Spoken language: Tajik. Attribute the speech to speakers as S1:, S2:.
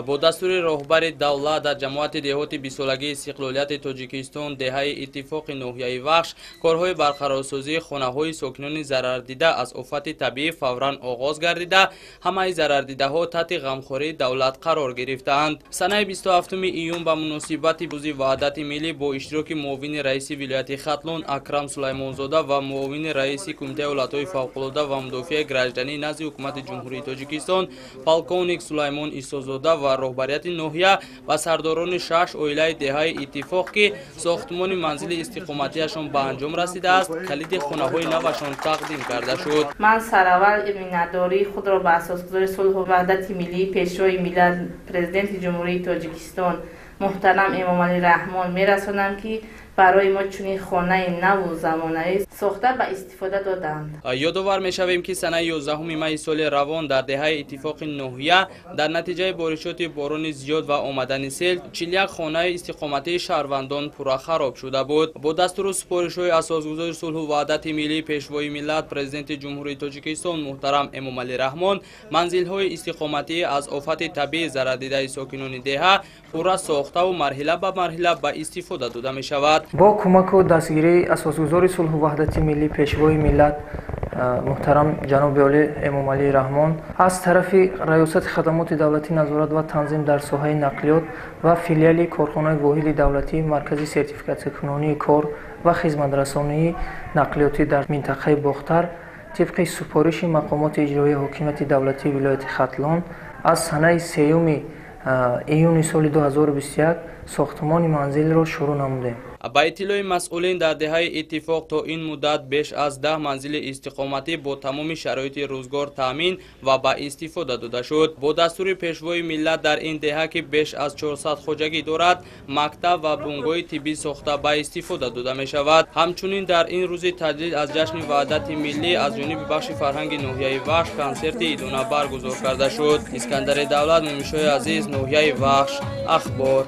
S1: Бо дастури роҳбари давлат дар ҷамоати деҳоти бисолагии истиқлолияти Тоҷикистон, деҳаи Иттифоқи ноҳияи Вахш, корҳои барқарорсозии хонаҳои сокинони зарардида аз офати табиӣ фавран оғоз гардида, ҳамаи зарардидаҳо таҳти ғамхории давлат қарор гирифтаанд. Санаи 27 июн ба муносибати рӯзи Ваҳдати миллӣ бо иштироки муовини раиси вилояти Хатлон Акрам Сулаймонзода ва муовини раиси Кумитаи ҳолатҳои фавқулода ва мудофиаи гражданӣ назди Ҳукумати Ҷумҳурии Тоҷикистон полковник Сулаймон Исозода ва роҳбарияти ноҳия ва сардорони 6 оилаи деҳаи Иттифоқ, ки сохтмони манзили истиқоматиашон ба анҷом расидааст, калиди хонаҳои навашон тақдим карда шуд.
S2: Ман сараввал миннатдории худро ба асосгузори сулҳу ваҳдати миллӣ, Пешвои миллат, Президенти Ҷумҳурии Тоҷикистон муҳтарам Эмомалӣ Раҳмон мерасонам, ки барои мо чунин хонаи наву замонавӣ сохта ба истифода доданд.
S1: Ёдовар мешавем, ки санаи 11 майи соли равон дар деҳаи Иттифоқи ноҳия дар натиҷаи боришоти борони зиёд ва омадани сел 41 хонаи истиқоматии шаҳрвандон пурра хароб шуда буд. Бо дастуру супоришҳои асосгузори сулҳу ваҳдати миллӣ, Пешвои миллат, Президенти Ҷумҳурии Тоҷикистон муҳтарам Эмомалӣ Раҳмон манзилҳои истиқоматӣ аз офати табиӣ зарардидаи сокинони деҳа пурра сохтаву марҳила ба марҳила ба истифода дода мешавад.
S3: Бо кӯмаку дастгирии асосгузори сулҳу ваҳдати миллӣ, Пешвои миллат муҳтарам ҷаноби олӣ Эмомалӣ Раҳмон аз тарафи Раёсати хадамоти давлатӣ назорат ва танзим дар соҳаи нақлиёт ва филиали корхонаи воҳиди давлатии Маркази сертификатсиякунонии кор ва хизматрасонии нақлиётӣ дар минтақаи Бохтар тибқи супориши мақомоти иҷроии ҳокимияти давлатии вилояти Хатлон аз санаи 3 июни соли 2021 сохтмони манзилро шурӯъ намудем.
S1: Ба иттилои масъулин, дар деҳаи Иттифоқ то ин муддат беш аз 10 манзили истиқоматӣ бо тамоми шароити рӯзгор таъмин ва ба истифода дода шуд. Бо дастури Пешвои миллат дар ин деҳа, ки беш аз 400 хоҷагӣ дорад, мактаб ва бунгоҳи тиббӣ сохта ба истифода дода мешавад. Ҳамчунин дар ин рӯзи таҷлил аз ҷашни Ваҳдати миллӣ аз ҷониби бахши фарҳанги ноҳияи Вахш консерти идона баргузор карда шуд. Искандари Давлат, Мумишои Азиз, ноҳияи Вахш, Ахбор.